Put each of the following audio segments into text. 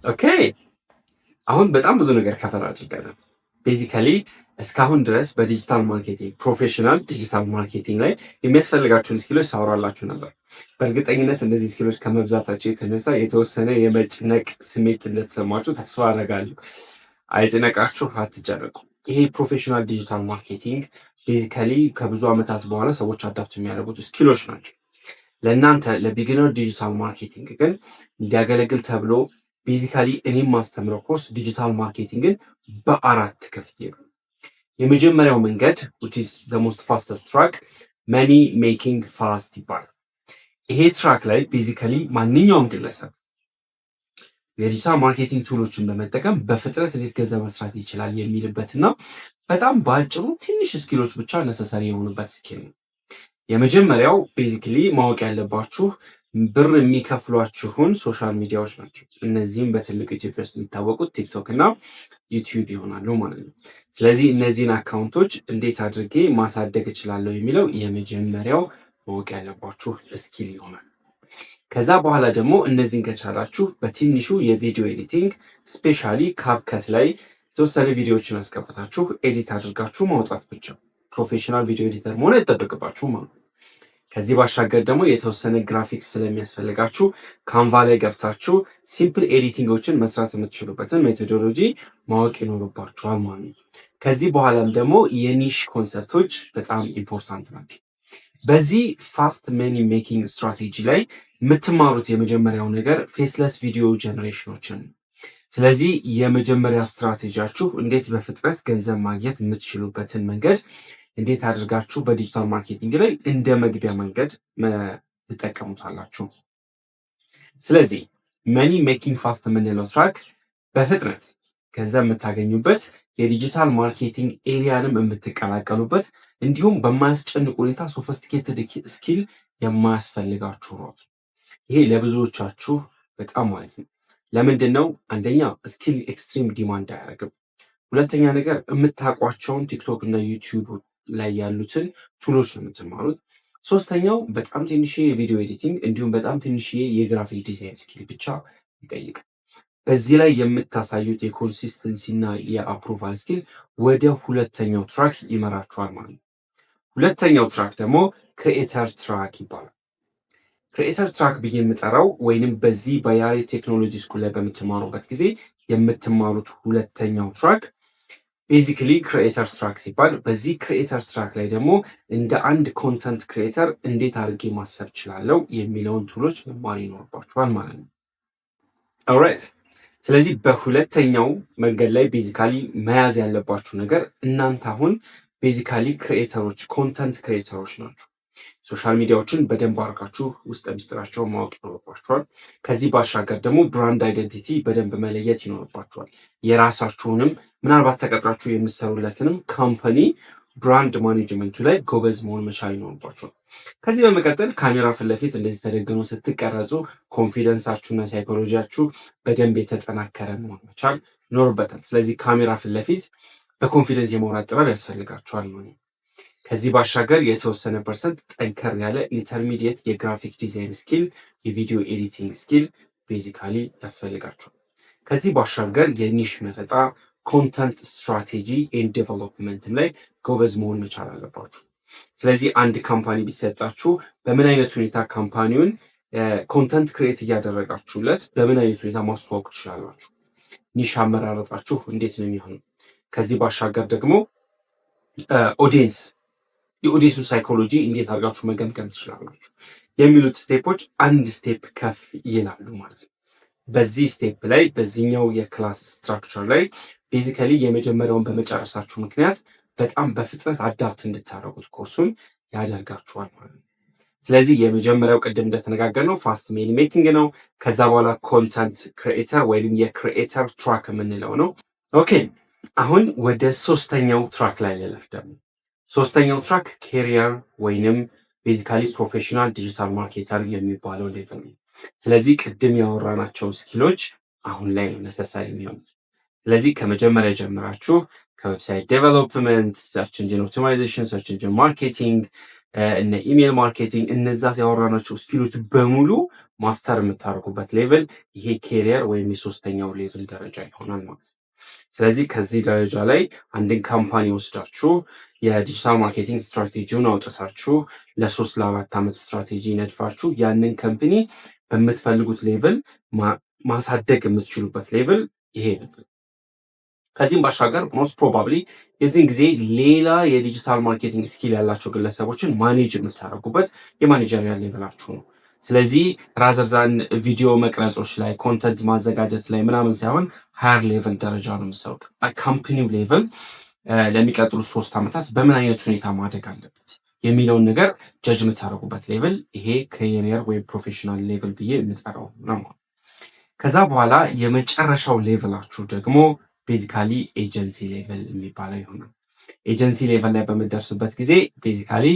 Okay፣ አሁን በጣም ብዙ ነገር cover አድርገናል። Basically እስካሁን ድረስ በ digital marketing፣ professional digital marketing ላይ የሚያስፈልጋችሁን skill ኦች ሳወራላችሁ ነበር። በእርግጠኝነት እነዚህ skill ኦች ከመብዛታቸው የተነሳ የተወሰነ የመጨነቅ ስሜት እንደተሰማችሁ ተስፋ አደርጋለሁ። አይጨነቃችሁ፣ አትጨነቁ። ይሄ professional digital marketing basically ከብዙ ዓመታት በኋላ ሰዎች adapt የሚያደርጉት skill ኦች ናቸው። ለእናንተ ለ beginner digital marketing ግን እንዲያገለግል ተብሎ basically እኔም ማስተምረው course digital marketing ን በአራት ከፍዬ ነው። የመጀመሪያው መንገድ፣ which is the most fastest track፣ money making fast ይባላል። ይሄ track ላይ basically ማንኛውም ግለሰብ የ digital marketing tool ኦችን በመጠቀም በፍጥነት እንዴት ገንዘብ መስራት ይችላል የሚልበትና በጣም በአጭሩ ትንሽ skill ኦች ብቻ necessary የሆኑበት skill ነው። የመጀመሪያው basically ማወቅ ያለባችሁ ብር የሚከፍሏችሁን social media ዎች ናቸው። እነዚህም በትልቁ ኢትዮጵያ ውስጥ የሚታወቁት ቲክቶክ እና ዩቲዩብ ይሆናሉ ማለት ነው። ስለዚህ እነዚህን account ኦች እንዴት አድርጌ ማሳደግ እችላለሁ የሚለው የመጀመሪያው ማወቅ ያለባችሁ skill ይሆናል። ከዛ በኋላ ደግሞ እነዚህን ከቻላችሁ በትንሹ የ video editing፣ specially CapCut ላይ የተወሰነ ቪዲዮዎችን አስገብታችሁ edit አድርጋችሁ ማውጣት ብቻ፣ professional video editor መሆን አይጠበቅባችሁ ማለት ነው። ከዚህ ባሻገር ደግሞ የተወሰነ ግራፊክስ ስለሚያስፈልጋችሁ Canva ላይ ገብታችሁ simple editing ኦችን መስራት የምትችሉበትን methodology ማወቅ ይኖርባችኋል ማለት ነው። ከዚህ በኋላም ደግሞ የ niche concept ኦች በጣም important ናቸው። በዚህ fast money making strategy ላይ የምትማሩት የመጀመሪያው ነገር faceless video generation ኦችን ነው። ስለዚህ የመጀመሪያ ስትራቴጂያችሁ እንዴት በፍጥነት ገንዘብ ማግኘት የምትችሉበትን መንገድ እንዴት አድርጋችሁ በ digital marketing ላይ እንደ መግቢያ መንገድ ትጠቀሙታላችሁ። ስለዚህ money making fast የምንለው track በፍጥነት ገንዘብ የምታገኙበት፣ የ digital marketing area ንም የምትቀላቀሉበት፣ እንዲሁም በማያስጨንቅ ሁኔታ sophisticated skill የማያስፈልጋችሁ route። ይሄ ለብዙዎቻችሁ በጣም ማለት ነው። ለምንድን ነው? አንደኛ skill extreme demand አያደርግም። ሁለተኛ ነገር የምታውቋቸውን ቲክቶክ እና ዩቲዩብ ላይ ያሉትን tool ኦች ነው የምትማሩት። ሶስተኛው በጣም ትንሽዬ የ video editing እንዲሁም በጣም ትንሽዬ የ graphic design skill ብቻ ይጠይቃል። በዚህ ላይ የምታሳዩት የ consistency እና የ approval skill ወደ ሁለተኛው track ይመራችኋል ማለት ነው። ሁለተኛው track ደግሞ creator track ይባላል። Creator track ብዬ የምጠራው ወይንም በዚህ በያሬድ ቴክኖሎጂ school ላይ በምትማሩበት ጊዜ የምትማሩት ሁለተኛው track basically creator track ሲባል፣ በዚህ creator track ላይ ደግሞ እንደ አንድ content creator እንዴት አድርጌ ማሰብ እችላለሁ የሚለውን tool ኦች መማር ይኖርባችኋል ማለት ነው። Alright፣ ስለዚህ በሁለተኛው መንገድ ላይ basically መያዝ ያለባችሁ ነገር እናንተ አሁን basically creator ኦች፣ content creator ኦች ናችሁ። Social media ዎችን በደንብ አድርጋችሁ ውስጠ ሚስጥራቸውን ማወቅ ይኖርባችኋል። ከዚህ ባሻገር ደግሞ brand identity በደንብ መለየት ይኖርባችኋል። የራሳችሁንም ምናልባት ተቀጥራችሁ የምትሰሩለትንም company brand management ኡ ላይ ጎበዝ መሆን መቻል ይኖርባችኋል። ከዚህ በመቀጠል ካሜራ ፊት ለፊት እንደዚህ ተደግኖ ስትቀረጹ confidence ኣችሁና psychology ያችሁ በደንብ የተጠናከረ መሆን መቻል ይኖርበታል። ስለዚህ ካሜራ ፊት ለፊት በ confidence የማውራት ጥበብ ያስፈልጋችኋል ማለት ነው። ከዚህ ባሻገር የተወሰነ percent ጠንከር ያለ intermediate የ graphic design skill፣ የ video editing skill basically ያስፈልጋችኋል። ከዚህ ባሻገር የ niche መረጣ፣ content strategy and development ም ላይ ጎበዝ መሆን መቻል አለባችሁ። ስለዚህ አንድ company ቢሰጣችሁ በምን አይነት ሁኔታ company ውን content create እያደረጋችሁለት በምን አይነት ሁኔታ ማስተዋወቅ ትችላላችሁ? Niche አመራረጣችሁ እንዴት ነው የሚሆነው? ከዚህ ባሻገር ደግሞ audience፣ የ audience ኡ psychology እንዴት አድርጋችሁ መገምገም ትችላላችሁ የሚሉት step ኦች አንድ step ከፍ ይላሉ ማለት ነው። በዚህ step ላይ፣ በዚህኛው የ class structure ላይ basically የመጀመሪያውን በመጨረሳችሁ ምክንያት በጣም በፍጥነት adapt እንድታደርጉት ኮርሱን ያደርጋችኋል ማለት ነው። ስለዚህ የመጀመሪያው ቅድም እንደተነጋገርነው fast money making ነው። ከዛ በኋላ content creator ወይም የ creator track የምንለው ነው። Okay፣ አሁን ወደ ሶስተኛው track ላይ ልለፍ። ደግሞ ሶስተኛው track career ወይንም basically professional digital marketer የሚባለው level ነው። ስለዚህ ቅድም ያወራናቸው skill ኦች አሁን ላይ ነው necessary የሚሆኑት። ስለዚህ ከመጀመሪያ ጀምራችሁ ከ website development፣ search engine optimization፣ search engine marketing፣ እነ email marketing፣ እነዛ ያወራናቸው skill ኦች በሙሉ master የምታደርጉበት level ይሄ career ወይም የሶስተኛው level ደረጃ ይሆናል ማለት ነው። ስለዚህ ከዚህ ደረጃ ላይ አንድን company ወስዳችሁ የ digital marketing strategy ውን አውጥታችሁ፣ ለ3 ለ4 ዓመት ስትራቴጂ ነድፋችሁ ያንን company በምትፈልጉት level ማሳደግ የምትችሉበት level ይሄ level። ከዚህም ባሻገር most probably የዚህን ጊዜ ሌላ የ digital marketing skill ያላቸው ግለሰቦችን manage የምታደርጉበት የ managerial level ኣችሁ ነው። ስለዚህ rather than ቪዲዮ መቅረጾች ላይ፣ content ማዘጋጀት ላይ ምናምን ሳይሆን higher level ደረጃ ነው የምትሰሩት። Company ው level ለሚቀጥሉት 3 ዓመታት በምን አይነት ሁኔታ ማደግ አለበት የሚለውን ነገር judge የምታደርጉበት level ይሄ career ወይም professional level ብዬ የምጠራው ነው። ከዛ በኋላ የመጨረሻው level ኣችሁ ደግሞ basically agency level የሚባለው ይሆናል። Agency level ላይ በምትደርሱበት ጊዜ basically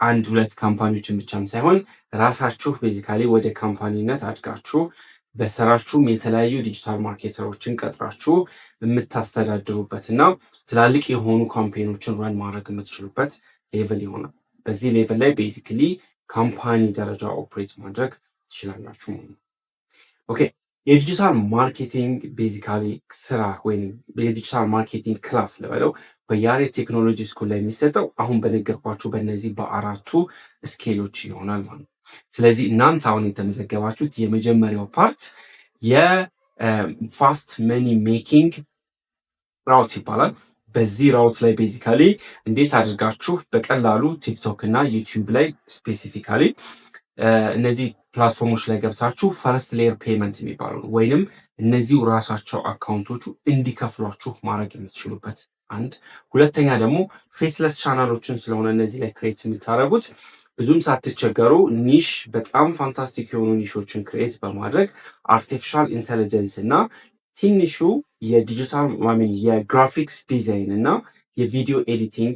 አንድ ሁለት company ዎችን ብቻም ሳይሆን ራሳችሁ basically ወደ company ነት አድጋችሁ በስራችሁም የተለያዩ digital marketer ኦችን ቀጥራችሁ የምታስተዳድሩበት እና ትላልቅ የሆኑ campaign ኦችን run ማድረግ የምትችሉበት level ይሆናል። በዚህ level ላይ basically company ደረጃ operate ማድረግ ትችላላችሁ ማለት ነው። Okay፣ የ digital marketing basically ስራ ወይም የ digital marketing class ልበለው በያሬድ ቴክኖሎጂ School ላይ የሚሰጠው አሁን በነገርኳችሁ በእነዚህ በአራቱ skill ኦች ይሆናል ማለት ነው። ስለዚህ እናንተ አሁን የተመዘገባችሁት የመጀመሪያው part የ fast money making route ይባላል። በዚህ route ላይ basically እንዴት አድርጋችሁ በቀላሉ ቲክቶክ እና ዩቲዩብ ላይ፣ specifically እነዚህ platform ኦች ላይ ገብታችሁ first layer payment የሚባለው ወይንም እነዚሁ ራሳቸው account ኦቹ እንዲከፍሏችሁ ማድረግ የምትችሉበት አንድ፣ ሁለተኛ ደግሞ faceless channel ኦችን ስለሆነ እነዚህ ላይ create የምታደርጉት ብዙም ሳትቸገሩ niche፣ በጣም fantastic የሆኑ niche ኦችን create በማድረግ artificial intelligence እና ትንሹ የ digital ማሚን የ graphics design እና የ video editing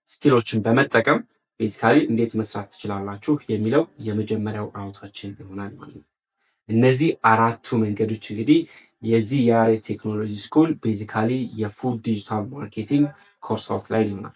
skill ኦችን በመጠቀም basically እንዴት መስራት ትችላላችሁ የሚለው የመጀመሪያው route ኣችን ይሆናል ማለት ነው። እነዚህ አራቱ መንገዶች እንግዲህ የዚህ የያሬድ ቴክኖሎጂ School basically የ full digital marketing course outline ይሆናል።